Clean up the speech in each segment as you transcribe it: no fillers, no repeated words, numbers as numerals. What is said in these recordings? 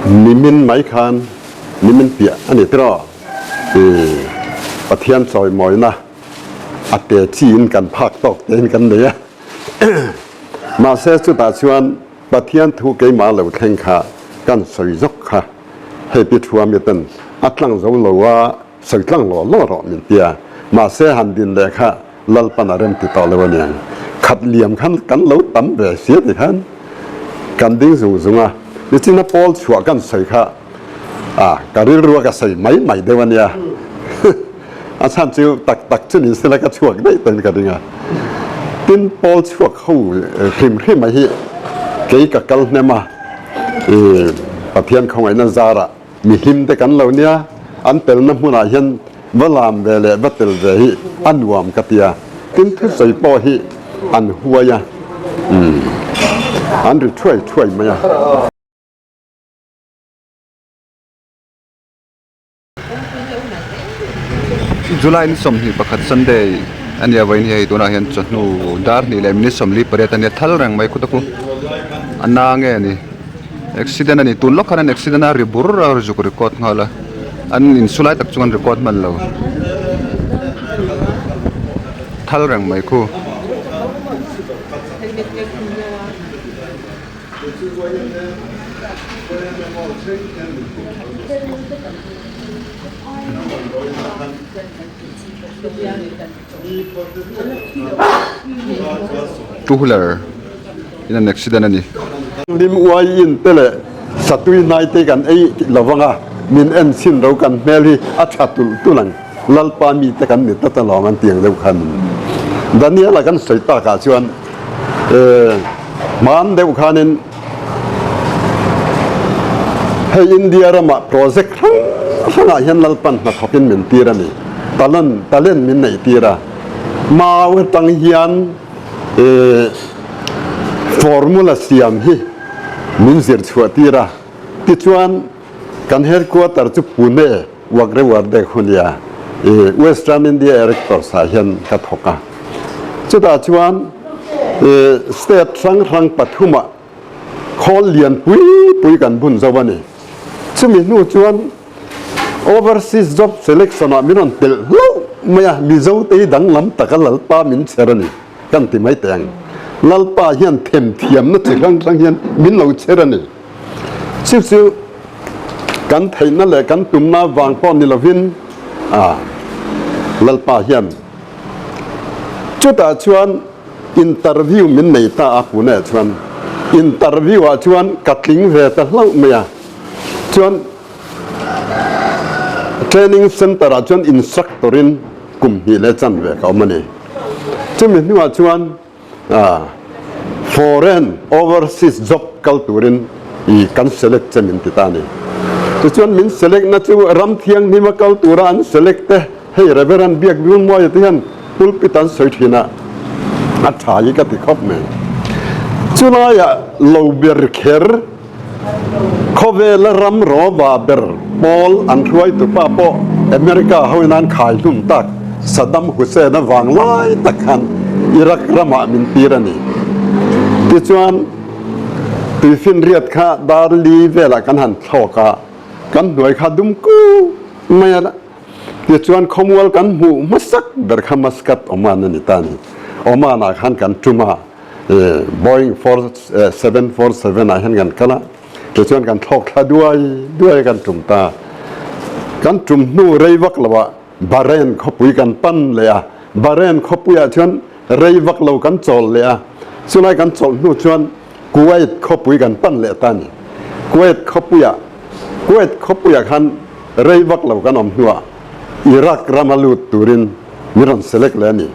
Nimin mai khan nimin piah a ni tiraw? I Pathian chawimawina a te chiin kan phak tawk tein kan nei a. Mahse chutah chuan Pathian thu keimah lo thleng kha kan sawi zawk kha hei pi thuami ten a tlang zo lo a, sawi tlang law law rawh min tia. Mahse han din leh kha Lalpan a rem ti tawh lo a niang. Khat liam khan kan lo tam ve sia ti khan kan ding zung zung a. Nichina pawl chhuah kan sawi kha a ka rilru a ka sawi mai mai deuh a nia. A chhan chu tak tak chu ni sela ka chhuak daih tawhin ka ring a. Tin pawl chhuak ho hrim hrim a hi kei ka kal hnem a, i Pathian khawngaihna zarah Mi hlim te kan lo nia, an telna hmunah hian va lam ve leh va tel ve hi a nuam ka ti a, tin thusawi pawh hi an huai a, an ri thuai thuai mai a. July ni 21 Sunday a nia vawiin hi hei tunah hian chawhnu dar hnih leh minute 48 a nia thal reng mai khuta khu a na nge a ni. Accident a ni tun lawk khan an accident a ri bur a zuk record nghal a an insu lai tak chuan record hman lo thal reng mai khu. Two wheeler in an accident a ni. Lim uai in te leh satui hnai te kan ei lovang a, min en chhin ro kan hmel hi a tha tulh tulh ang, Lalpa mi te kan ni tlat alawm an ti ang deuh khan. Daniel-a kan sawi takah chuan hman deuh khanin hei India ramah project hrang hrangah hian Lalpan hnathawkin min tir a ni, talent talent min neih tir a, mau atang hian Formula siam hi min zir chhuah tir a, tichuan kan headquarter chu Pune Wagrewardek hunia Western India Erectors ah hian ka thawk a. Chutah chuan state hrang hrang pathumah khawl lian pui pui kan bun zo a ni. Chumi hnu chuan Overseas Job Selection ah min rawn telh hlauh mai a, Mizo te hi danglam taka Lalpa min chher a ni kan ti mai teh ang. Lalpa hian themthiamna chi hrang hrang hian min lo chher a ni. Chu chu kan theihna leh kan tumna vang pawh ni lovin a Lalpa hian chutah chuan interview min nei ta a Pune chuan interview ah chuan ka tling ve ta hlauh mai a. Chuan training center ah chuan instructor in kum hnih leh chan ve ka awm a ni. Chumi hnuah chuan foreign overseas job kal turin i kan select che min ti ta a ni. Tichuan min select na chu ram thianghlim a kal tura an select te hei Reverend Biak Biulmuaia te hian pulpit an sawi thin a, a tha hi ka ti khawp mai. Chulaiah lo ber kher Khawvela ram rawva ber pawl an hruaitupa pawh America hoin an khai hlum tak Saddam Hussein-a vang lai tak khan Iraq ramah min tir a ni. Tichuan, tuifinriat kha dar li velah kan han thlawk a, kan hnuai kha dum ku mai a. Tichuan, khawmual kan hmuh hmasak ber kha Muscat, Oman a ni ta a ni. Oman-ah khan kan tum a. Boeing 747 ah hian kan kal a, tichuan kan thlawk thla duai duai a kan tum ta. Kan tum hnu rei vak lo ah Bahrain khawpui kan pan leh a, Bahrain khawpui ah chuan rei vak lo kan chawl leh a, chulai kan chawlh hnu chuan Kuwait khawpui kan pan leh ta a ni. Kuwait khawpui ah Kuwait khawpui ah khan rei vak lo kan awm hnu ah Iraq ram a lut turin min rawn select leh a ni.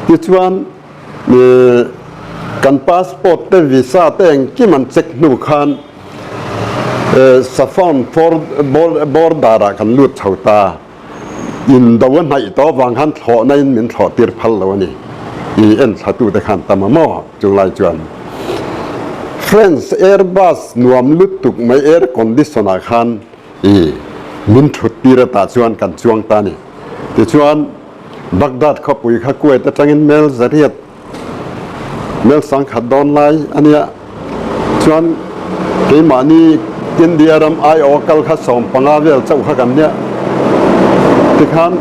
Tichuan Kan passport te visa te engkim an check hnu khan Saffron border ah kan lut chho ta. Indo a hnaih tawh avang khan thlawhna in min thlawh tir phal lo a ni. I en thla tu te khan tam a maw chulai chuan French Airbus nuam lutuk mai air condition ah khan i min thut tir atah chuan kan chuang ta a ni. Tichuan Baghdad khawpui kha Kuwait atangin mel zariat, mel sangkhat dawn lai a nia. Chuan keimahni India ram aiawh kal kha 15 vel chauh kha kan nia. Tikhan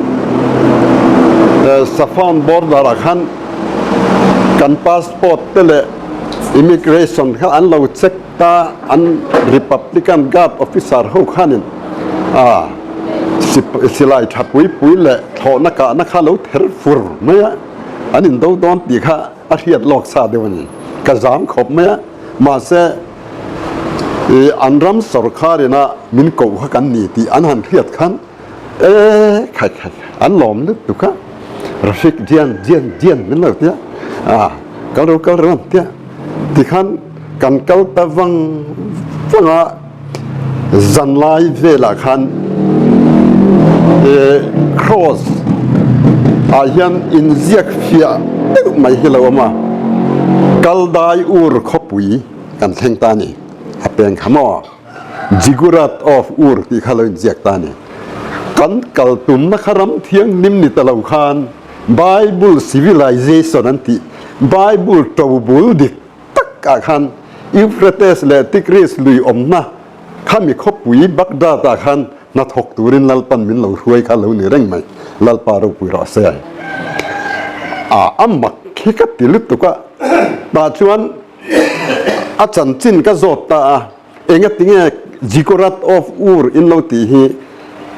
Safawn border ah khan kan passport te leh immigration kha an lo check ta, an Republican Guard officer ho khanin a silai tha pui pui leh thlawhna kahna kha lo ther fur mai a, an indo dawn tih kha a hriat lawk sa deuh a ni. Ka zam khawp mai a, mahse i an ram sorkar ina min koh kha kan ni tih an han hriat khan e khai khai an lawm lutuk a, Rafiq Dian Dian Dian min lo tia a kal ro kal ro an tia tikhan kan kal ta vang vang a. Zanlai velah khan cross ah hian inziak fiah deuh mai hi lo awm a, Kaldai Ur khawpui kan thleng ta a ni, a peng kha maw? Ziggurat of Ur tih kha lo inziak ta a ni. Kan kal tumna kha ram thianghlim ni ta lo khan Bible civilization an tih Bible tobul dik tak ah khan Euphrates leh Tigris lui awmna khami khawpui Baghdad ah khan hnathawk turin Lalpan min lo hruai kha lo ni reng mai. Lalpa ropui rawh se. A a mak khi ka ti lutuk a, tah chuan a chanchin ka zawt ta a, engatinge Ziggurat of Ur in lo tih hi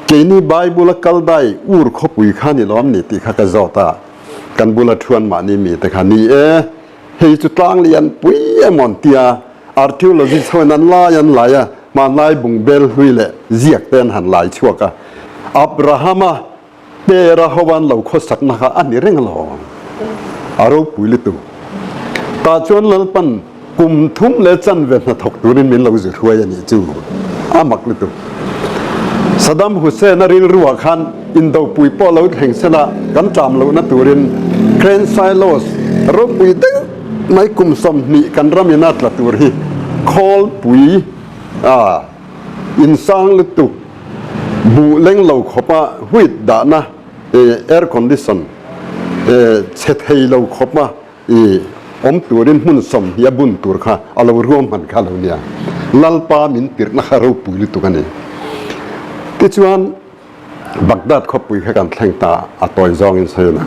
keini Bible a kal dai Ur khawpui kha ni lawm ni tih kha ka zawt a, kan bula thuan mahni mite kha ni e. Hei chu tlang lian pui emaw an tia, archaeologist hoin an lai an lai a, hmanlai bungbel hlui leh ziak te an han lai chhuak a. Abrahama Tera ho an lo khawsakna kha a ni reng alawm, a ropui lutuk. Tah chuan Lalpan kum thum leh chanve hnathawk turin min lo zir hruai a nih chu, a mak lutuk. Saddam Hussein-a rilruah khan indopui pawh lo thleng sela kan ṭam lohna turin Crane Silos ropui deuh mai kum 20 kan ram ina tla tur hi khawlpui a insang lutuk buh leng lo khawpa wheat dahna air condition chhe thei lo khawpa I awm turin hmun 20 a bun tur kha a lo ruahman kha lo nia. Lalpa min tirhna kha ropui lutuk a ni. Tichuan, Baghdad khawpui kha kan thleng ta a tawi zawngin sawi a.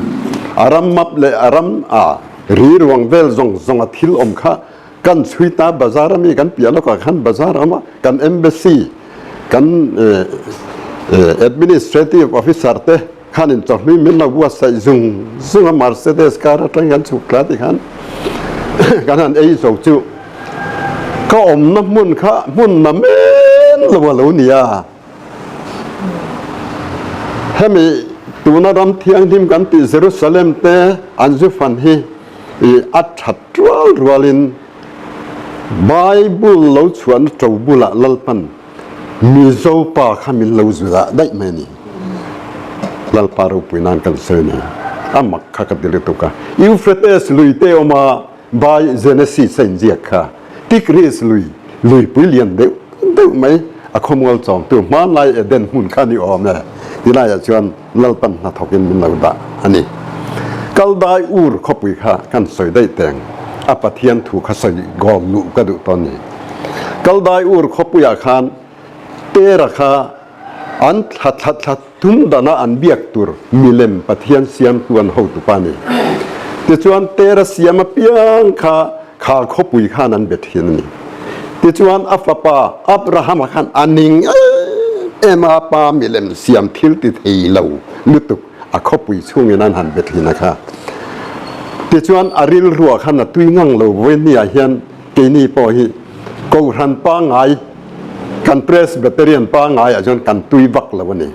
A ram map leh a ram a ri ruang vel zawng zawng a thil awm kha kan chhui ta bazar a mi kan piah lawkah khan bazar a awm a, kan embassy, kan administrative officer te, Khan in chawhlui min lo buatsaih zung zung a, Mercedes car atang kan chhuk thla ti khan kan han ei zo chu ka awmna hmun kha hmun na men lo a lo ni a. Hemi tuna ram thianghlim kan tih Jerusalem te an zu fan hi i a that rual rualin Bible lo chhuahna to bulah Lalpan Mizo pa kha min lo zut ah daih mai a ni. Lalpa ropui nan kan sawi a ni. A mak kha ka ti lutuk a. Euphrates lui te awm a, by Genesis a inziak kha. Tigris lui, luipui lian deuh deuh mai a khawmual chawmtu hmanlai Eden hmun kha ni awm e. Tilaiah chuan Lalpan hnathawkin min lo dah a ni. Kaldai Ur khawpui kha kan sawi daih teng a Pathian thu kha sawi gawm luh ka duh tawn ni. Kaldai Ur khawpuiah khan Tera kha an thla thla thla thum dana an biak tur milem Pathian siamtu an hotupa a ni. Tichuan Tera siam apiang kha kha khawpui khan an be thin a ni. Tichuan a fapa Abrahama khan a ning em em a, pa milem siam thil ti thei lo lutuk a khawpui chhungin an han be thin a kha. Tichuan a rilruah khan a tui ngang lo vawinia hian keini pawh hi Kohhran pangngai kan Presbyterian pangngaiah chuan kan tui vak lo a ni.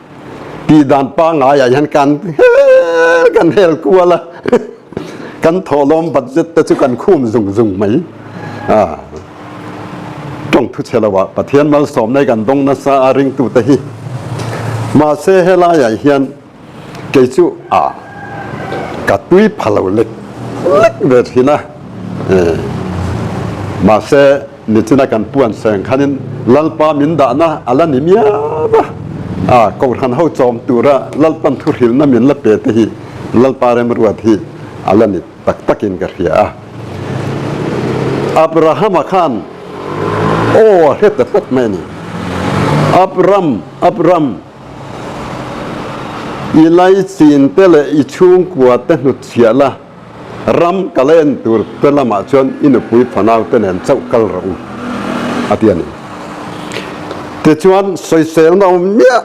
Tihdan pangngaiah hian kan hel kan hel kual a. Kan thawhlawm budget te chu kan khum zung zung mai a, tawng thu chhe lo ah Pathian malsawmna hi kan dawng nasa a ringtu te hi. Mahse helai ah hian kei chu a ka tui pha lo lek lek ve thin a, mahse nichina kan puan seng khanin Lalpa min dahna a la ni miau a, a Kohhran ho chawm tura Lalpan thuhrilna min la pe te hi Lalpa remruat hi a la ni tak takin ka hria a. Abrahama khan aw a hre ta tlat mai a ni. Abram, Abram, i laichin te leh i chhungkua te hnutchhiah la, ram ka la en tur te lamah chuan i nupui fanau te nen chauh kal rawh u, a ti a ni. Tichuan, sawiselna awm miah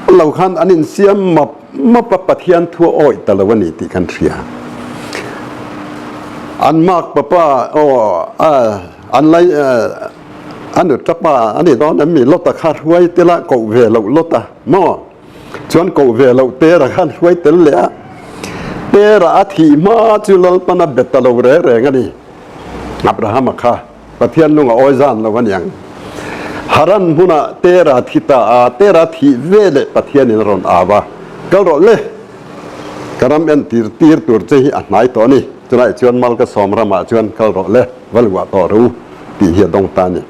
lo khan an insiam map map a, Pathian thu a awih ta lo a ni tih kan hria. An mak papa aw an lai a nu tapa a ni dawn em mi Lota kha hruai tel a koh ve loh Lota maw chuan koh ve loh Tera khan hruai tel leh a Tera a thih hma chu Lalpan a bet ta lo reng reng a ni Abrahama kha. Pathian lung a awi zan lo aniang. Haran hmunah Tera thi ta a, Tera thih ve leh Pathianin a rawn au a, Kal rawh le, ka ram entir tir tur che hi a hnai tawh a ni, chulaiah chuan mal ka sawm ramah chuan kal rawh le, va luah tawh rawh u, tih hi a dawng ta a ni.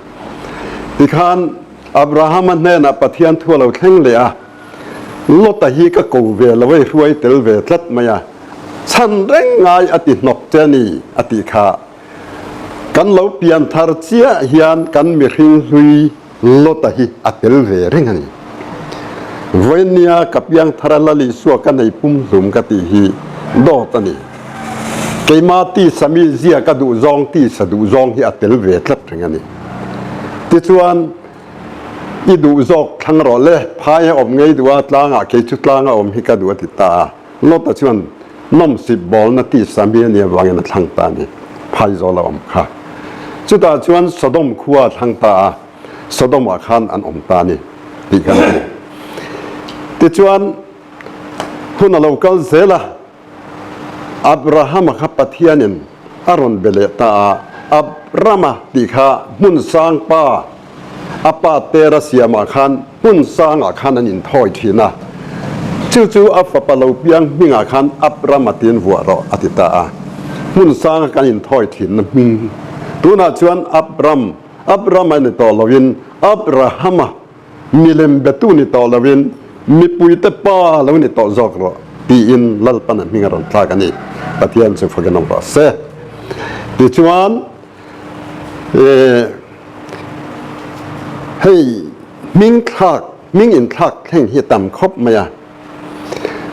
Tikhan Abrahama hnenah Pathian thu a lo thleng leh a, Lota hi ka ko ve lo ei hruai tel ve tlat mai a, chhan reng ngai a ti hnawk che a ni, a tih kha. Kan lo pian thar chiah hian kan mihring hlui Lota hi a tel ve reng a ni. Vawinia ka piang thar a Lal Isua ka nei pumhlum ka tih hi dawt a ni. Keima tisa mi zia ka duh zawng tisa duh zawng hi a tel ve tlat reng a ni. Tichuan, i duh zawk thlang rawh le, phai a awm ngei duh a, tlangah kei chu tlang a awm hi ka duh a ti ta a. Lota chuan nawmsip bawlna tisa mi a nih avangin a thlang ta a ni. Phaizawl a awm kha. Chutah chuan Sodom khua a thlang ta a, Sodom-ah khan an awm ta a ni tih kan hmu. Tichuan, hun a lo kal zel a, Abrahama kha Pathianin a rawn be leh ta a, Abrama tih kha hmun sang pa, a pa Tera siamah khan hmun sangah khan an inthawi thin a, chu chu a fapa lo piang hmingah khan Abrama tiin vuah rawh a ti ta a, hmun sanga kan inthawi thinna hming tunah chuan Abram, Abrama ni tawh loin Abrahama Milem betu ni tawh loin mipuite pa lo ni tawh zawk rawh tiin Lalpan a hming a rawn thlak a ni. Pathian chu fakin awm rawh se. Tichuan hei hming thlak, hming inthlak thleng hi a tam khawp mai a.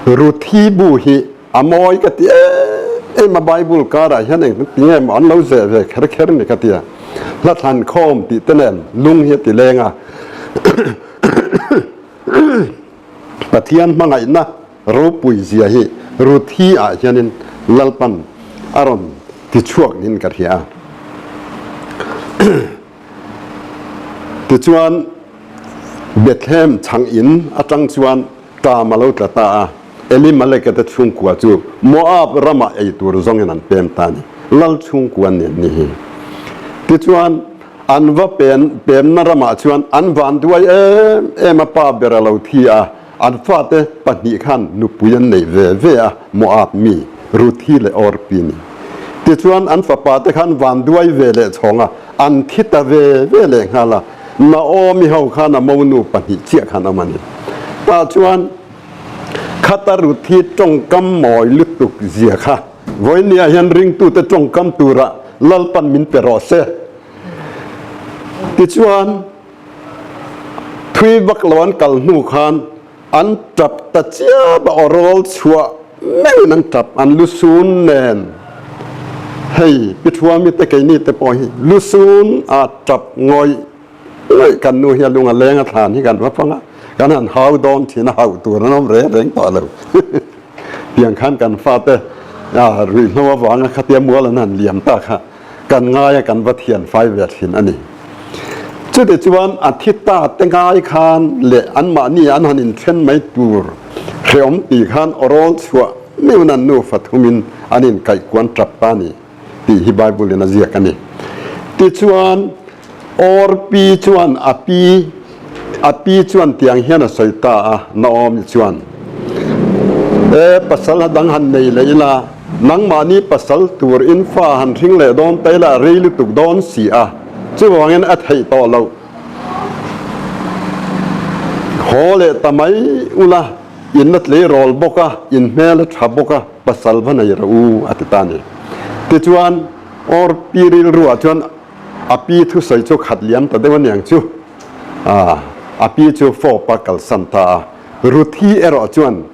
Ruthi bu hi a mawi ka ti em em a, Bible karah hian eng ti nge maw an lo zeh ve kher kher ni ka ti a, hla thlan khawm tih te nen lung hi a ti leng a, Pathian hmangaihna ropui zia hi Ruthi ah hianin Lalpan a rawn ti chhuak niin ka hria a. Tichuan Bethlehem chhang in atang chuan ṭam a lo tla ta a, Elimeleka te chhungkua chu Moab ramah ei tur zawngin an pem ta a ni, lal chhungkua nen ni hi. Tichuan an va pen pemna ramah chuan an van duai em em a, pa ber a lo thi a, An fate pahnih khan nupui an nei ve ve a, Moab mi, Ruthi leh Orpi ni. Tichuan an fapa te khan vanduai ve leh chhawng a, an thi ta ve ve leh nghal a, Naomi ho khan a monu pahnih chiah khan awm a ni. Tah chuan khata Ruthi tawngkam mawi lutuk zia kha vawinia hian ringtute tawngkam turah Lalpan min pe rawh se. Tichuan. Thui vak lo an kal hnu khan an tap ta chiap a, aw rawl chhuah meuhin an tap, an lusun nen. Hei Pi Thuami te keini te pawh hi lusun a tap ngawih ngawih kan nu hi a lung a leng a thlan hi kan va fang a, kan han hau dawn thin a, hauh tur an awm reng reng tawh lo. Tiang khan kan fate ruihhlo avanga khatia mual an han liam ta kha kan ngai a kan va thian fai ve thin a ni. Chuti chuan a thi ta te ngai khan leh anmahni an han inthen mai tur hrehawm ti khan awrawl chhuah meuhin an nufa thumin an inkaihkuan tap ta a ni tih hi Bible in a ziak a ni. Tichuan Orpi chuan a pi a pi chuan tiang hian a sawi ta a, Naomi chuan, E pasal a dang han nei leh ila, Nangmahni pasal tur in fa han hring leh dawn ta ila rei lutuk dawn si a, chuvangin a theih tawh loh. Haw leh ta mai ula, in la tleirawl bawk a, in hmel a tha bawk a, pasal va nei rawh u a ti ta a ni. Tichuan, Or pi rilruah chuan a pi thusawi chu khat liam ta deuh aniang chu. A pi chu fawp a kalsan ta a. Ruthi erawh chuan,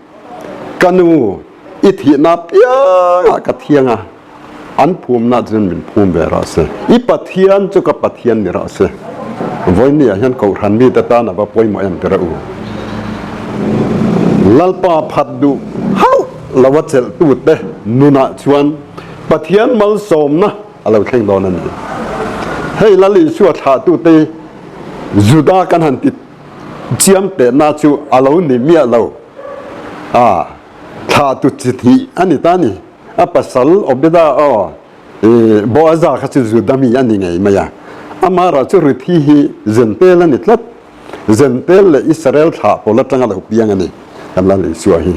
Ka nu, i thihna piangah ka thiang a, an phumna chuan min phum ve rawh se. I Pathian chu ka Pathian ni rawh se. Vawinia hian Kohhran mite tan a va pawimawh em tir a u. Lalpa phat duh hauh lo a chelhtute nunah chuan Pathian malsawmna a lo thleng dawn a ni. Hei Lal Isua thlahtute Juda kan han ti chiam tehna chu a lo ni miah lo. A thlahtu chi hnih a ni ta a ni. A pasal Obeda aw i Boaza kha chu Juda mi a ni ngei mai a. Amah chu Ruthi hi Zentel a ni tlat. Zentel leh Israel thlah pawl atanga lo piang a ni kan Lal Isua hi.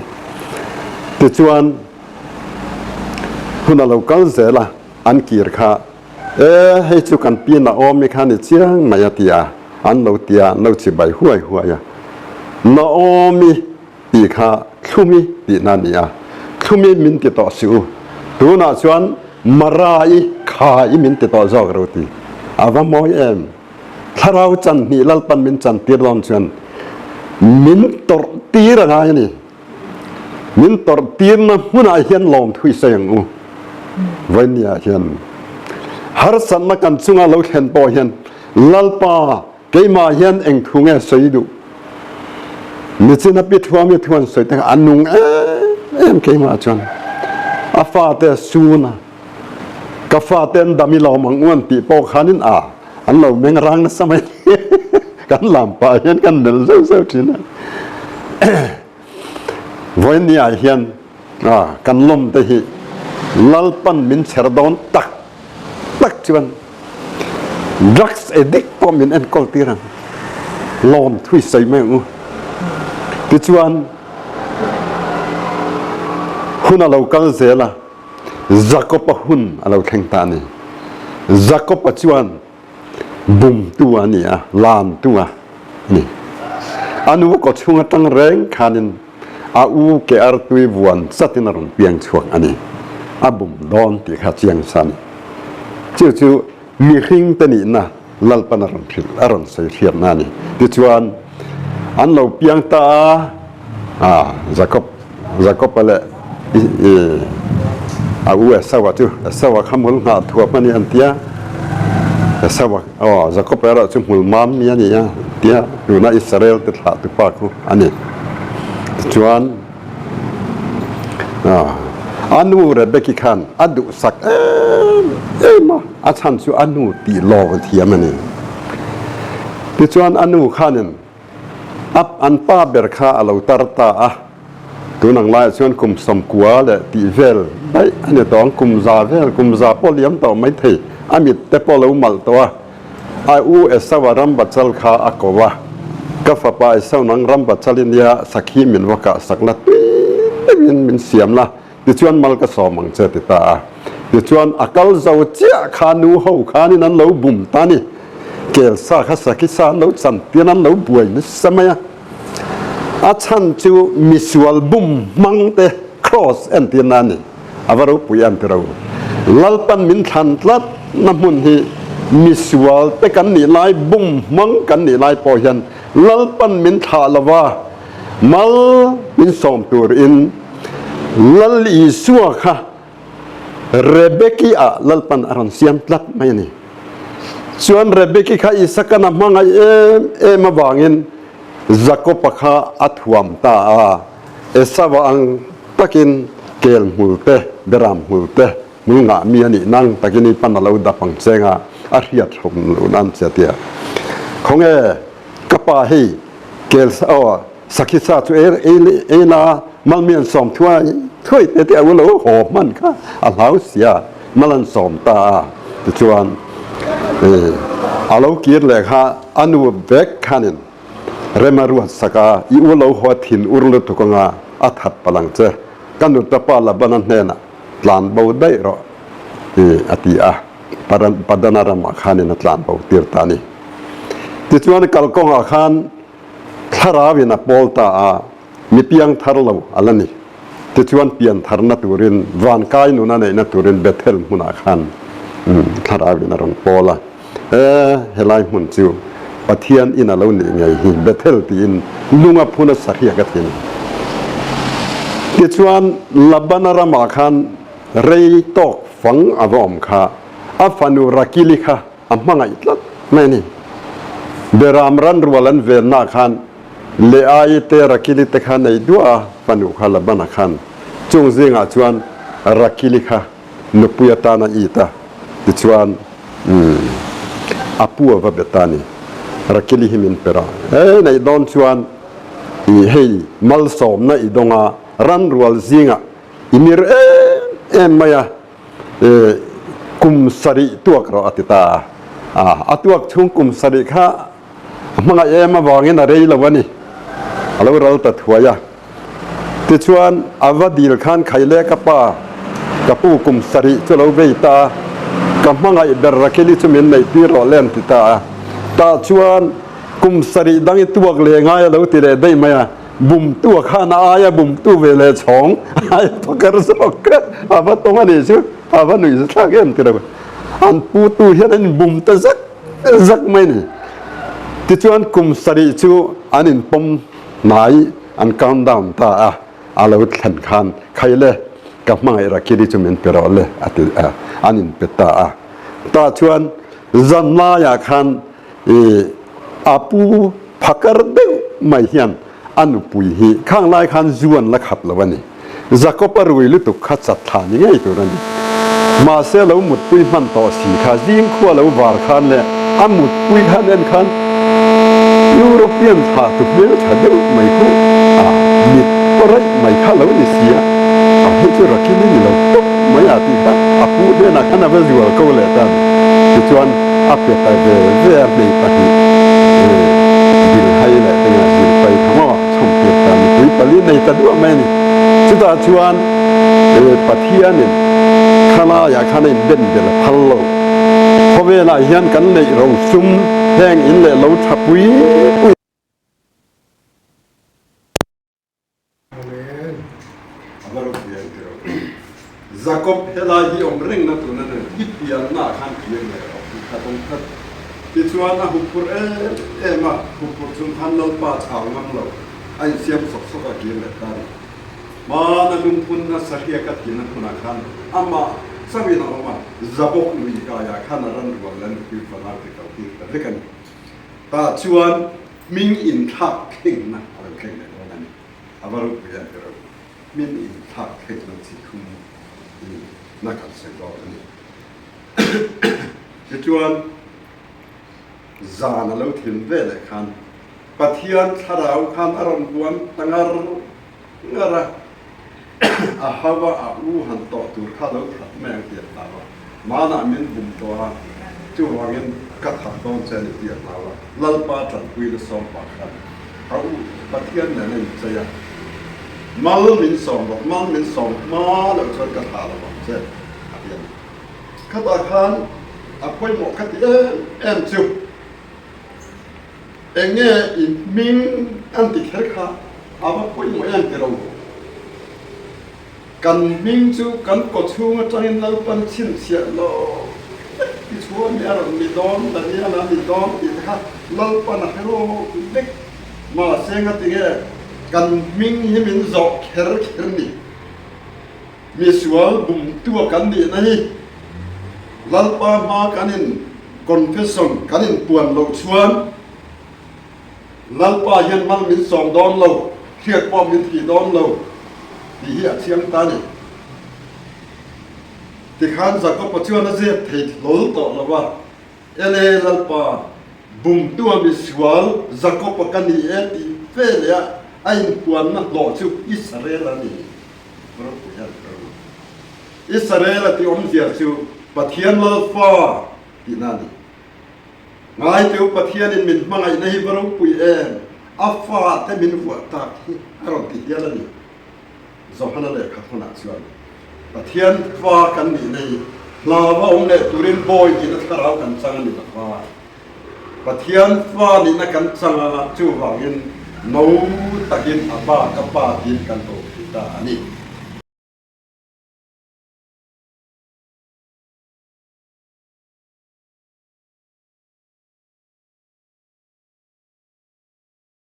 Tichuan hun a lo kal zel a, an kir kha E, hei chu kan pi Naomi kha ni chiang mai a ti a, an lo ti a, an lo chibai huai huai a. Naomi tih kha Thlumi tihna a ni a, Thlumi min ti tawh si u, tunah chuan Mara-i kha-i min ti tawh zawk ro ti. A va mawi em? Thlarau chan hnih Lalpan min chan tir dawn chuan min tawrh tir a ngai a ni. Min tawrh tirna hmunah hian lawmthu i sawi ang u. Vawinia hian harsatna kan chunga lo thlen pawh hian Lalpa keimah hian eng thu nge sawi duh? Nichina pi thuami thu an sawi te kha a nung em em keimah chuan a fate a sun a, ka fate an dam i lawm ang u an tih pawh khanin a an lo meng rang nasa mai kan lam pah hian kan melh zeuh zeuh thin a. Vawiin ah hian kan lawm te hi Lalpan min chher dawn tak tak chuan drugs addict pawh min enkawl tir ang lawm thui sawi mai ang u. Tichuan hun a lo kal zel a, Jakob-a hun a lo thleng ta a ni. Jakob-a chuan bumtu a ni a, lamtu a ni. A nu kawchhung atang reng khanin a u ke artui vuan chatin a rawn piang chhuak a ni. A bum dawn tih kha chiang sa a ni. Chu chu mihring te nihna Lalpan a rawn hrilh, a rawn sawi hriatna a ni. Tichuan, an lo piang ta a, a Jakob, Jakob-a leh a u Esau-a chu, Esau-a kha hmul nghah thuap a ni an ti a, Esau-a, aw, Jakob-a erawh chu hmul mam mi a ni a ti a, tuna Israel te thlah tupa khu a ni. Tichuan, A nu Rebeki khan a duhsak em em a, a chhan chu a nu tih lawng a thiam a ni. Tichuan a nu khanin a an pa ber kha a lo tar ta a, tun ang laiah chuan kum sawmkua leh tih vel daih a ni tawh ang, kum za vel, kum za pawh liam tawh maithei, a mit te pawh a lo malh tawh a. A u Esau a ram bachal kha a ko a, Ka fapa Esau nang ram bachal i nia, sakhi min va kah sak la, tui deuhin min siam la, tichuan mal ka sawm ang che a ti ta a. Tichuan a kal zo chiah kha nu ho khanin an lo bum ta a ni. Kel sa kha sakhi sa an lo chan tir an lo buai nasa mai a. A chhan chu misual bum hmang te kraws entirna a ni. A va ropui em tiro. Lalpan min thlan tlat na hmun hi misual te kan nih lai bum hmang kan nih lai pawh hian Lalpan min thlah lova mal min sawm tur in Lal Isua kha Rebeki ah Lalpan a rawn siam tlat mai a ni. Chuan Rebeki kha Isakan a hmangaih em em avangin Jakob-a kha a thuam ta a, Esau-a ang takin kel hmul te, beram hmul te, hmul ngah mi a nih nang takin i pan a lo dap ang cheng a, a hriat hrawm lo nan che a ti a. Khawnge ka pa hei kel aw sakhi sa chu ei la mal mi an sawm thuai thuai te te a u lo haw hman kha a hlau sia mal an sawm ta a tichuan a lo kir leh kha a nu vek khanin Rem a ruat sak a, i u lo haw thin ur lutuk anga a that palh ang che. Ka nuta pa Labana hnenah tlan bo daih rawh i a ti a, Padana ramah khanin a tlan bo tir ta a ni. Tichuan kalkawngah khan thlarauin a pawl ta a, mi piang thar lo a la ni. Tichuan pian tharna turin vankai nuna neihna turin Bethel hmunah khan thlarauin a rawn pawl a. E, helai hmun chu Pathian in a lo nih ngei hi Bethel tiin lunga phun a sahriak a thin. Tichuan Labana ramah khan rei tawk fang a va awm kha a fanu Rakili kha a hmangaih tlat mai a ni. Beram ran rual an venna khan Leai te Rakili te kha nei duah a fanu kha Labana khan chung zingah chuan Rakili kha nupui atan a it a, tichuan a pu a va bet a ni. Rakili hi min per a, he neih dawn chuan i hei malsawmna i dawng a, ran rual zingah i mir em em mai a, kum sarih tuak rawh a ti ta a, a tuak chhung kum sarih kha a hmangaih em avangin a rei lo a ni, a lo ral ta thuai a. Tichuan, a va dil khan Khaile ka pa, ka pu kum sarih chu lo vei ta a, ka hmangaih ber Rakeli chu min neih tir rawh le an ti ta a. Tah chuan kum sarih dang i tuak leh ngai a lo ti leh daih mai a, bumtu a khan a aia bumtu ve leh chhawng aia phakar zawk a va tawng a nih chu, a va nuih thlak em ti lo. An putu hian an inbum ta zak zak mai a ni. Tichuan kum sarih chu an inpawm hnai an count down ta a, a lo thlen khan Khai le, ka hmangaih Rakiri chu min pe rawh le a ti a, an inpe ta a. Tah chuan zan laiah khan i a pu phakar deuh mai hian a nupui hi khang lai khan zu an la khap lo a ni. Jakob a rui lutuk kha chat thla ni ngei tur a ni. Mahse lo mutpui hman tawh si kha zing khua lo var khan leh a mutpui khan en khan European thlah tu hmel tha deuh mai khu a mit paw raih mai kha lo ni si a, a hei chu Rakili ni lo tawp mai a tih kha a pu hnenah khan a va zual ko leh ta a ni. Tichuan a pe ta ve ve a hmei pahnih Bilhai leh tengah Zilpai kha maw chhawmtir ta mipui pali nei ta duah mai a ni. Chutah chuan Pathianin khalaiah khan a inben bel a phal lo. Khawvelah hian kan neih rosum heng in leh lo tha pui pui. Amen. A va ropui ang tiro. Jacob helai hi awm reng na tuna nen i pianna ah khan kir leh rawh tih kha tawng tlat. Tichuan a huphurh em em a, huphurh chung khan Lalpa chau ngam lo a insiam sawk sawk a kir leh ta a ni. Hmana lungphunna sahriak a tihna hmunah khan amah chauhin a awm a, Jabok lui kaiah khan a ran rual leh nupui fanau te kal tir ta vek a ni. Tah chuan hming inthlak thlengna a lo thleng leh dawn a ni. A va ropui em tiraw? Hming inthlak thlengna chi thum hi na kan sawi dawn a ni. Tichuan, zan a lo thim ve leh khan Pathian thlarau khan a rawn buan ta ngar ngar a, a hau a, a u han tawh tur kha lo that mai ang tih a hlau a, manah min bum tawh a, chuvangin ka that dawn che a ni tih a hlau a, Lalpa tanpui na sawm pah khan a u Pathian nen a inchei a, mal min sawm rawh, mal min sawm hma loh chuan ka thlah lo vang che a ti a ni. Khatah khan a pawimawh ka ti em em chu. Eng nge i hming an ti kher kha a va pawimawh em ti ro. Kan hming chu kan kaw chhung atangin Lalpan chhinchhiah lo vek ti chhuah mi a rawn ni dawn, Daniel a ni dawn tih te kha Lalpan a hre lo vek. Mahse ngatinge kan hming hi min zawh kher kher ni. Misual bumtua kan nihna hi Lalpa hma kan in confession kan in puan loh chuan Lalpa hian mal min sawm dawn lo, hriat pawh min thih dawn lo tih hi a chiang ta a ni. Tikhan Jakob-a chuan a zep thei hlawl tawh lo a, Ele Lalpa, bumtua misual Jakob-a ka ni e tih fe leh a a inpuanna hlawh chu Israel a ni. Ropui a ni ro. Israel a tih awmzia chu Pathian Lalfa tihna a ni. Ngaiteu Pathianin min hmangaihna hi va ropui em, a fate min vuah tak hi a rawn ti hial a ni. Johana lehkha hmunah chuan Pathian fa kan nihna hi hlava awm leh turin bawi nihna thlarau kan chang a ni lo va. Pathian fa nihna kan chang a, chuvangin no takin a pa ka pa tiin kan ko thei ta a ni.